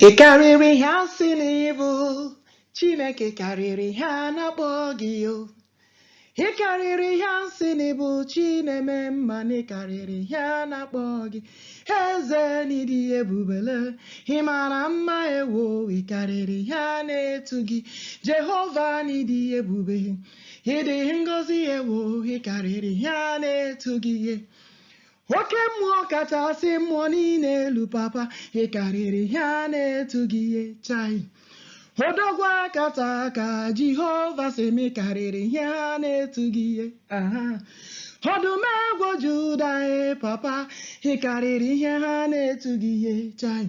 Ị karịrị ihe a sị na ị bụ. Chineke karịrị ihe a na-akpọ gị o. Ị karịrị ihe a sị na ị bụ. Chi na-eme mma na ị karịrị ihe a na-akpọ gị. Eze n'ịdị ebubele, ị mara mma ewo, ị karịrị ihe a na-etu gị. Jehova n'ịdị ebube, ịdị ngọzi ewo, ị karịrị ihe a na-etu gị. Oke mmụọ kachasị mmụọ niile elu, papa, ị karịrị ihe a na-etu gị ihe. Chai, odogwu akata aka, Jehova sị m ị karịrị ihe a na-etu gị ihe. Aha, ọdụm egwu Juda e, papa, ị karịrị ihe ha na-etu gị ihe. Chai,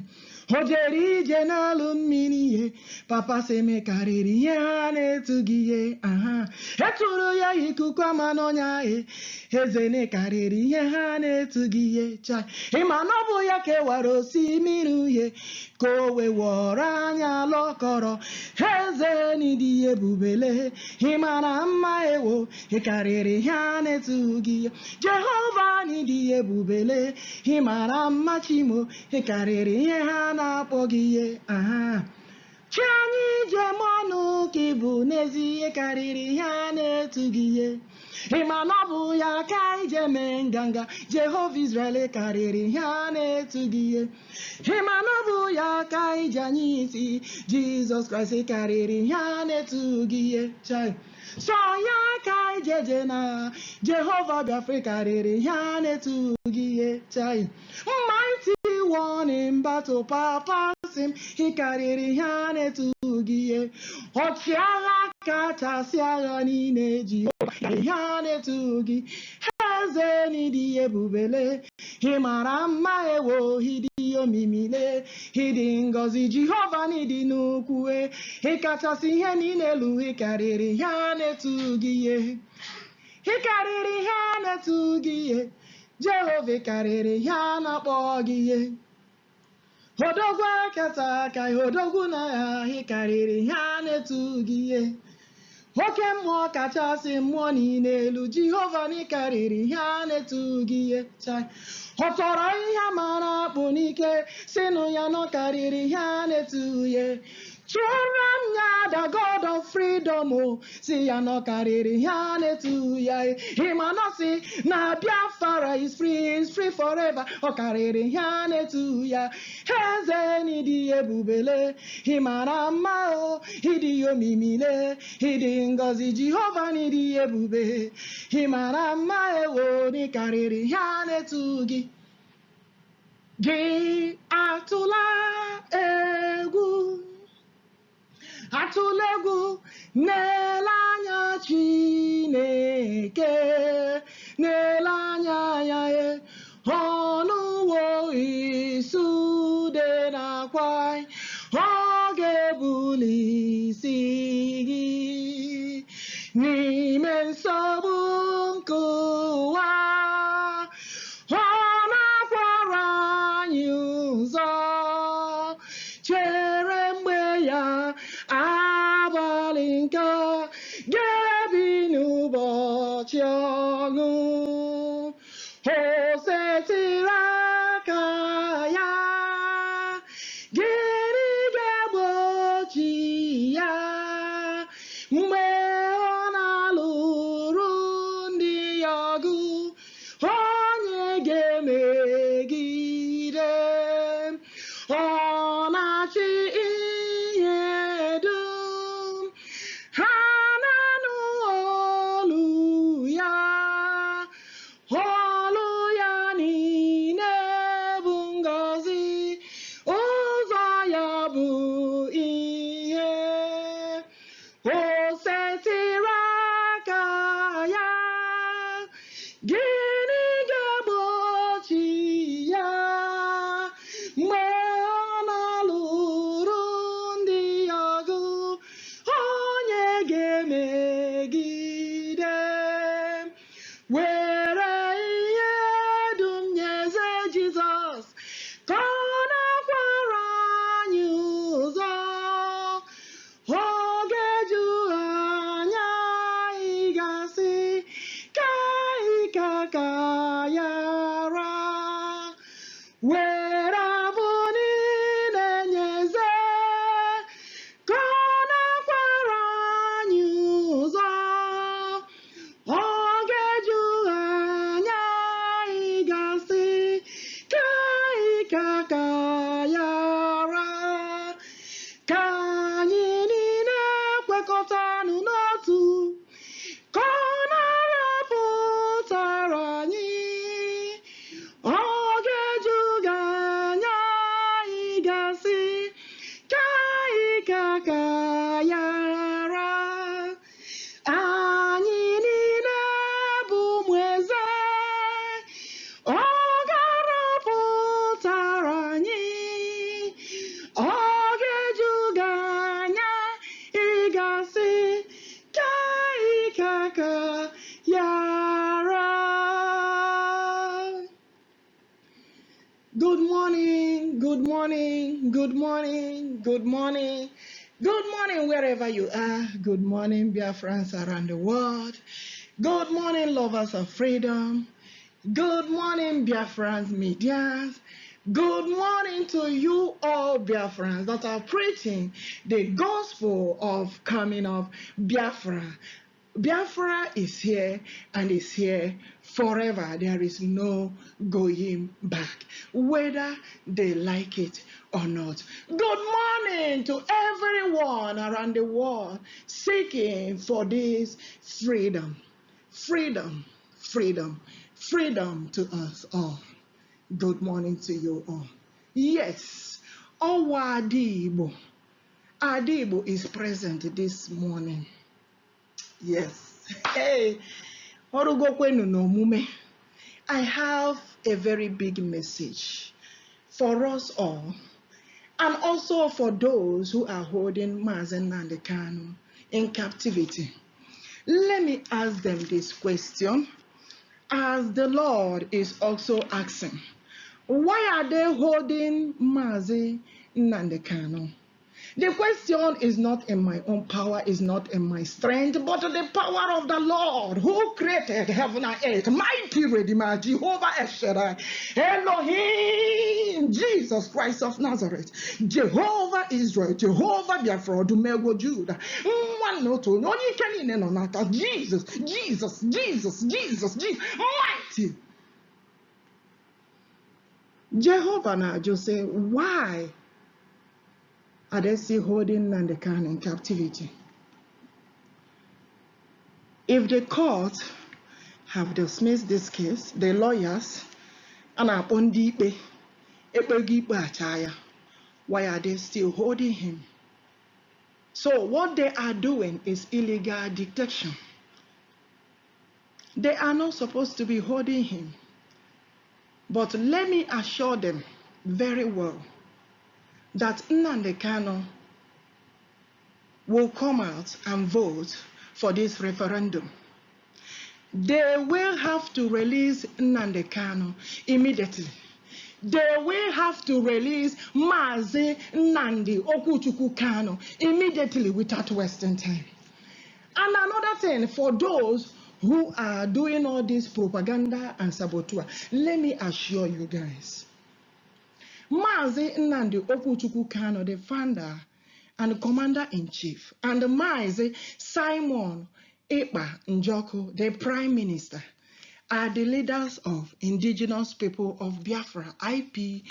o jere ije n'elu mmiri ihe, papa sị m ị karịrị ihe ha na-etu gị ihe. Aha, eturu ya ikuku ama n'ọnya e, eze na ị karịrị ihe ha na-etu gị ihe. Chai, ịma na ọ bụ ya kewara osimiri uhie ka o wee wọrọ anya ala ọkọrọ. Eze n'ịdị ebubele, ị mara mma ewo, ị karịrị ihe a na-etu gị ihe. Jehova n'ịdị ebubele, ị mara mma, Chimo, ị karịrị ihe ha na-akpọ gị ihe. Aha, chi anyị jem ọnụ ka ị bụ n'ezie, karịrị ihe a na-etu gị ihe. Ị ma na ọ bụ ya ka ije mee nganga. Jehova Israel, karịrị ihe a na-etu gị ihe. Ị ma na ọ bụ ya ka ije anyị isi. Jizọs Kraịst, karịrị ihe a na-etu gị ihe. Chai, sọ ya ka ijeje na Jehova Biafra, karịrị ihe a na-etu gị ihe. Chai, mighty one in battle, papa sị m ị karịrị ihe a na-etu gị ihe. Ọchịagha kachasị agha niile, Jehova, ihe a na-etu gị. Eze n'ịdị ebubele, ị mara mma ewo, ịdị omimile, ịdị ngọzi. Jehova n'ịdị n'ukwu e, ị kachasị ihe niile elu, ị karịrị ihe a na-etu gị ihe. Ị karịrị ihe a na-etu gị ihe. Jehova, ị karịrị ihe a na-akpọ gị ihe. Odogwu akata aka, odogwu na ya, ị karịrị ihe a na-etu gị ihe. Oke mmụọ kachasị mmụọ niile elu, Jehova na ị karịrị ihe a na-etu gị ihe. Chai, ọ tọrọ ihe mara akpụ n'ike, sinụ ya na ọ karịrị ihe a na-etu ihe. Chụrụ m ya, the God of freedom o, si ya na ọ karịrị ihe a na-etu ya. Ịma na si na Biafra is free, is free forever. Ọ karịrị ihe a na-etu ya. Eze n'ịdị ebubele, ị mara mma o, ịdị omimile, ịdị ngọzi. Jehova n'ịdị ebube, ị mara mma ewo, n'ị karịrị ihe a na-etu gị. Gị atụla egwu, atụla egwu, na-ele anya Chineke, na-ele anya ya e. Ọnụwo isude na-akwa, ọ ga-ebuli isi gị n'ime nsogbu nke ụwa. Ọ na-akwara anyị ụzọ, chere mgbe ya abalị nke ga-ebi n'ụbọchị ọṅụ. O setịrị aka ya, gịnị ga-egbochi ya mgbe ọ na-alụrụ Morning, good morning, good morning, good morning, wherever you are. Good morning, Biafrans around the world. Good morning, lovers of freedom. Good morning, Biafrans medias. Good morning to you all, Biafrans, that are preaching the gospel of coming of Biafra. Biafra is here and is here forever. There is no going back, whether they like it or not. Good morning to everyone around the world seeking for this freedom. Freedom, freedom, freedom to us all. Good morning to you all. Yes, Ọwa Ada Igbo. Ada Igbo is present this morning. Yes. Hey, ọrụgokwenu n'omume. I have a very big message for us all and also for those who are holding Mazi Nnamdi Kanu in captivity. Let me ask them this question, as the Lord is also asking. Why are they holding Mazi Nnamdi Kanu? The question is not in my own power, is not in my strength, but the power of the Lord who created heaven and earth, mighty Redeemer, Jehovah El Shaddai, Elohim, Jesus Christ of Nazareth, Jehovah Israel, Jehovah Biafra, Odumegwu Judah, nwa na otu onye onye ike niile nọ n'aka, Jesus, Jesus, Jesus, Jesus, Jesus, mighty. Jehovah na-ajụ sị, why are they still holding Nnamdi Kanu in captivity? If the court have dismissed this case, the lawyers, a na-akpọ ndị ikpe, ekpego ikpe achaa ya, why are they still holding him? So what they are doing is illegal detention. They are not supposed to be holding him. But let me assure them very well that Nnamdi Kanu will come out and vote for this referendum. They will have to release Nnamdi Kanu immediately. They will have to release Mazi Nnamdi Okwuchukwu Kanu immediately without wasting time. And another thing, for those who are doing all this propaganda and saboteur, let me assure you guys, Mazi Nnamdi Okwuchukwu Kanu, the founder and commander-in-chief, and Mazi Simon Ekpa Njoku, the prime minister, are the leaders of Indigenous People of Biafra, IPOB.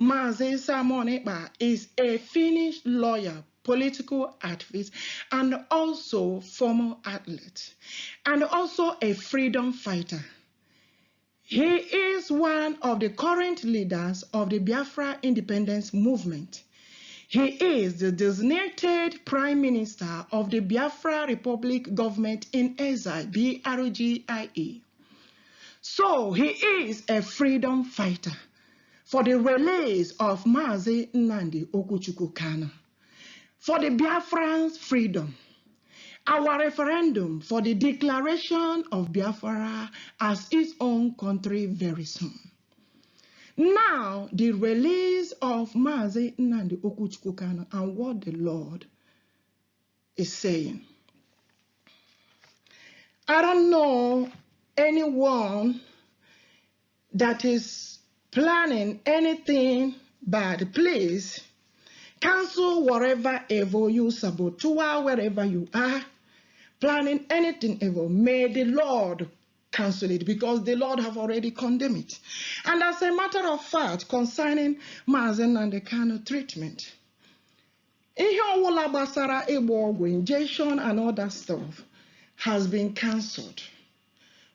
Mazi Simon Ekpa is a Finnish lawyer, political activist, and also former athlete, and also a freedom fighter. He is one of the current leaders of the Biafra independence movement. He is the designated Prime Minister of the Biafra Republic Government in Exile, BRGIE. So he is a freedom fighter for the release of Mazi Nnamdi Okwuchukwu Kanu, for the Biafrans' freedom, our referendum for the declaration of Biafra as its own country very soon. Now, the release of Mazi Nnamdi Okwuchukwu Kanu and what the Lord is saying. I don't know anyone that is planning anything bad. Please cancel whatever evil you saboteur wherever you are planning anything evil. May the Lord cancel it, because the Lord have already condemned it. And as a matter of fact, concerning Mazi Nnamdi Kanu treatment, ihe ọwụla gbasara ịgba ọgwụ, injection and other stuff has been cancelled.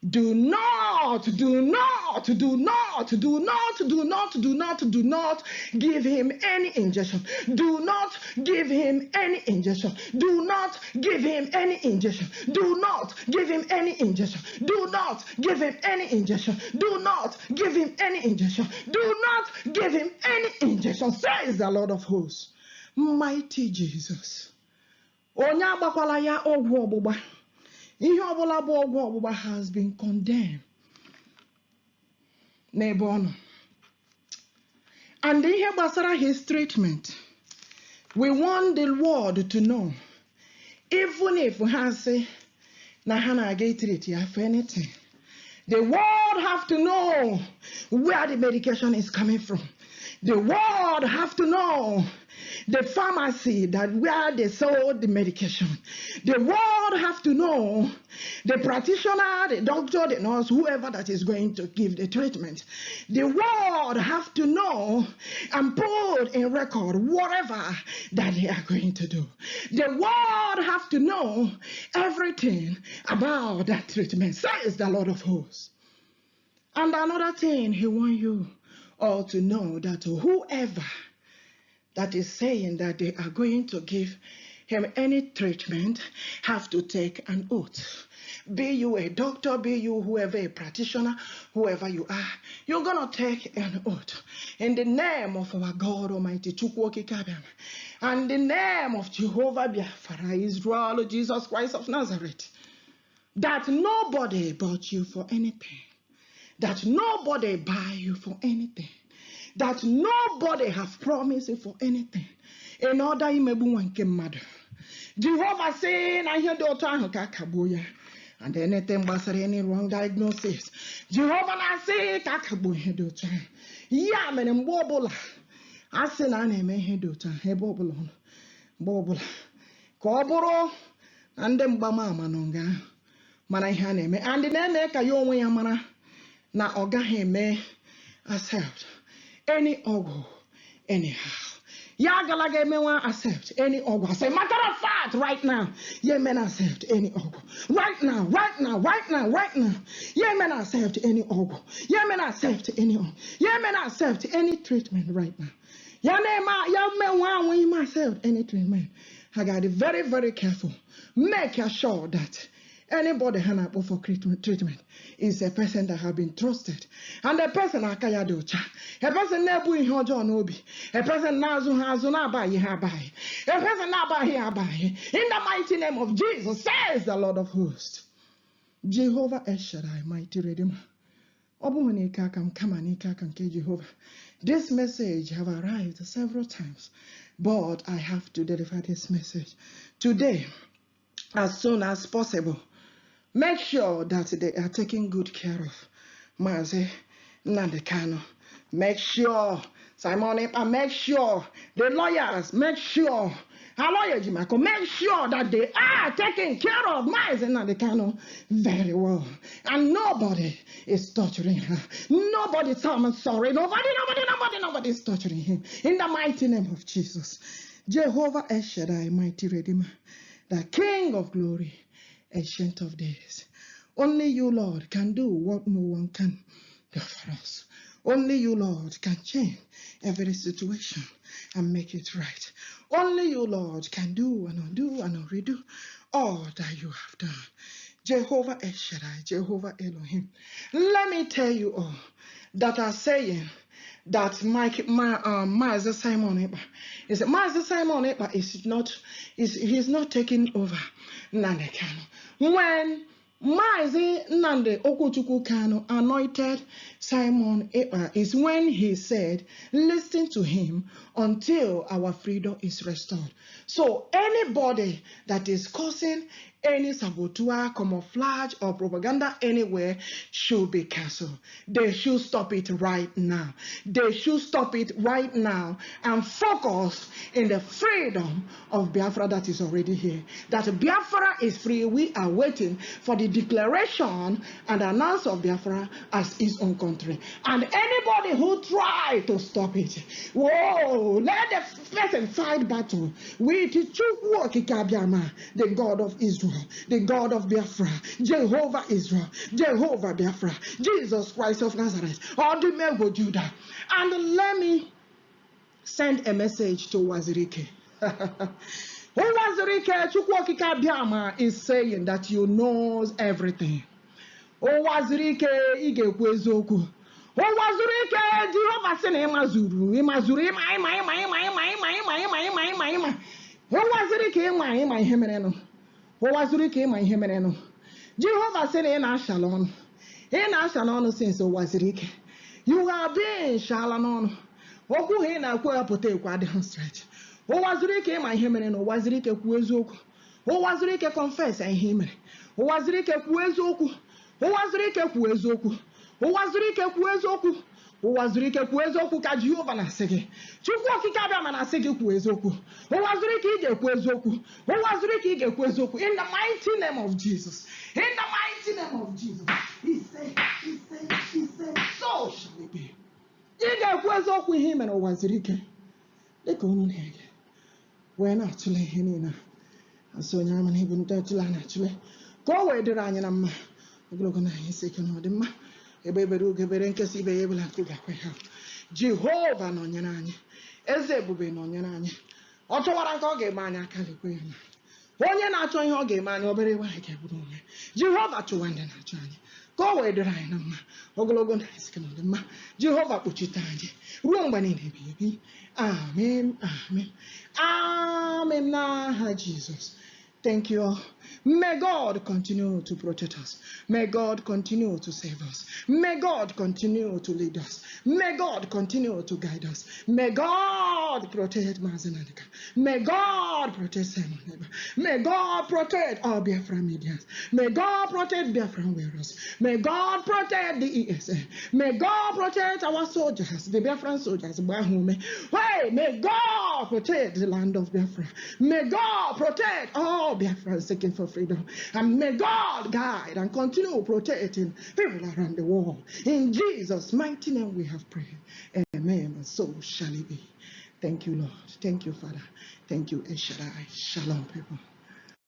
Do not, do not, do not, do not, do not, do not, do not give him any injection. Do not give him any injection. Do not give him any injection. Do not give him any injection. Do not give him any injection. Do not give him any injection. Do not give him any injection, says the Lord of hosts. Mighty Jesus. Onye agbakwala ya ọgwụ ọgbụgba. Ihe ọbụla bụ ọgwụ ọgbụgba has been condemned n'ebe ọ nọ. And ihe gbasara his treatment, we want the world to know, even if ha sị na ha na-aga treat ya for anything, the world have to know where the medication is coming from. The world have to know the pharmacy that where they sold the medication. The world have to know the practitioner, the doctor, the nurse, whoever that is going to give the treatment. The world have to know and put in record whatever that they are going to do. The world have to know everything about that treatment, says the Lord of hosts. And another thing he want you all to know, that whoever that is saying that they are going to give him any treatment have to take an oath. Be you a doctor, be you whoever, a practitioner, whoever you are, you're gonna take an oath in the name of our God Almighty, Chukwu Okike Abiama, and the name of Jehovah Biafra, Israel, Jesus Christ of Nazareth, that nobody bought you for anything, that nobody buy you for anything, that nobody have promised you for anything in order imegbu nwa nke mmadụ. Jehova sị na ihe dị otu ahụ ka a kagbuo ya. And anything gbasara any wrong diagnosis, Jehova na-asị ka a kagbuo ihe dị otu ahụ. Ya mere, mgbe ọbụla a sị na a na-eme ihe dị otu ahụ, ebe ọbụla ọ nọ, mgbe ọbụla ka ọ bụrụ na ndị mgbamaama nọ nga ahụ mara ihe a na-eme and na-eme ka ya onwe ya mara na ọ gaghị eme accept any ọgwụ anyhow. Ya agala ga emenwa accept any ọgwụ. As a matter of fact, right now, ya emena accept any ọgwụ. Right now, right now, right now, right now, ya emena accept any ọgwụ. Ya emena accept any ọgwụ. Ya emena accept any treatment right now. Ya na-eme ya menwa anwe ime accept any treatment. I got to be very, very careful. Make sure that anybody ha na-akpọ for treatment is a person that have been trusted and a person aka ya dị ọcha, a person na-ebu ihe ọjọọ n'obi, a person na-azụ ha azụ, na-abaghị ha abaghị, a person na-abaghị ha abaghị. In the mighty name of Jesus, says the Lord of hosts, Jehovah El Shaddai, mighty Redeemer. Ọ bụghị n'ike aka m, kama n'ike aka nke Jehova. This message have arrived several times, but I have to deliver this message today as soon as possible. Make sure that they are taking good care of Mazi Nnamdi Kanu. Make sure Simon Ekpa, make sure the lawyers, make sure our lawyer Jimako, make sure that they are taking care of Mazi Nnamdi Kanu very well. And nobody is torturing her. Nobody, I'm sorry, nobody, nobody, nobody, nobody is torturing him. In the mighty name of Jesus. Jehovah El Shaddai, mighty Redeemer, the King of glory, Ancient of Days. Only you, Lord, can do what no one can do for us. Only you, Lord, can change every situation and make it right. Only you, Lord, can do and undo and redo all that you have done. Jehovah El Shaddai, Jehovah Elohim. Let me tell you all that are saying that Mike, Mazi Simon Ekpa is Mazi Simon Ekpa is not is he's not taking over Nnamdi Kanu. When Mazi Nnamdi Okwuchukwu Kanu anointed Simon Ekpa is when he said, "Listen to him until our freedom is restored." So anybody that is causing any saboteur, camouflage, or propaganda anywhere should be cancelled. They should stop it right now. They should stop it right now and focus in the freedom of Biafra that is already here. That Biafra is free. We are waiting for the declaration and announce of Biafra as its own country. And anybody who try to stop it, whoa, let the person fight battle with Chukwu Okike Abiama, the God of Israel, the God of Biafra, Jehovah Israel, Jehovah Biafra, Jesus Christ of Nazareth, Odumegwu Judah. And let me send a message to Uwazuruike. Uwazuruike, Chukwu Okike Abiama is saying that you knows everything. Uwazuruike, ị ga-ekwu eziokwu. Uwazuruike, Jehova sị na ịmazuru, ịmazuru, ịma, ịma, ịma, ịma, ịma, ịma, ịma, ịma, ịma, ịma, ịma. Uwazuruike, ịma, ịma ihe merenụ. Uwazuruike, ịma ihe merenụ. Jehova sị na ị na-ashala ọnụ. Ị na-ashala ọnụ since Uwazuruike. You have been shala n'ọnụ. Okwu ha ị na-ekwu ya pụta ekwu adịghị straight. Ụwa zuru ike, ịma ihe mere na ụwa zuru ike, kwuo eziokwu. Ụwa zuru ike, confess ihe ị mere. Ụwa zuru ike, kwuo eziokwu. Ụwa zuru ike, kwuo eziokwu. Ụwa zuru ike, kwuo eziokwu. Ụwa zuru ike, kwuo eziokwu ka Jehova na-asị gị. Chukwu Okike abịa ma na-asị gị kwuo eziokwu. Ụwa zuru ike, ị ga-ekwu eziokwu. Ụwa zuru ike, ị ga-ekwu eziokwu. In the mighty name of Jesus, in the mighty name of Jesus, ise, ise, ise, so shall it be. Ị ga-ekwu eziokwu ihe ị mere. Ụwa zuru ike, dịka unu na-ege wee na-atụle ihe niile a, asị onye ama na ibu ndị atụle a na-atụle ka o wee dịrị anyị na mma, ogologo na anyị isi ike na ọdịmma, ebe ebere ugo ebere nkesa ibe ya ebela nkụ ga-akwe ha. Jehova nọnyere anyị, eze ebube nọnyere anyị. Ọ chọwara nke ọ ga-eme anyị, aka lekwe ya na onye na-achọ ihe ọ ga-eme anyị, obere iwe anyị ga-egburu onwe. Jehova chụwa ndị na-achọ anyị ka o wee dịrị anyị na mma, ogologo na isi ike na ọdịmma. Jehova kpuchite anyị ruo mgbe niile ebighị ebi. Amen, amen, amen, n'aha Jizọs. Thank you all. May God continue to protect us. May God continue to save us. May God continue to lead us. May God continue to guide us. May God protect Mazi Nnamdi Kanu. May God protect Simon Ekpa. May God protect all Biafra medias. May God protect Biafran warriors. May God protect the ESN. May God protect our soldiers, the Biafran soldiers. Hey, may God protect the land of Biafra. May God protect all Biafrans seeking for freedom. And may God guide and continue protecting people around the world. In Jesus' mighty name we have prayed. Amen. And so shall it be. Thank you, Lord. Thank you, Father. Thank you, El Shaddai. Shalom, people.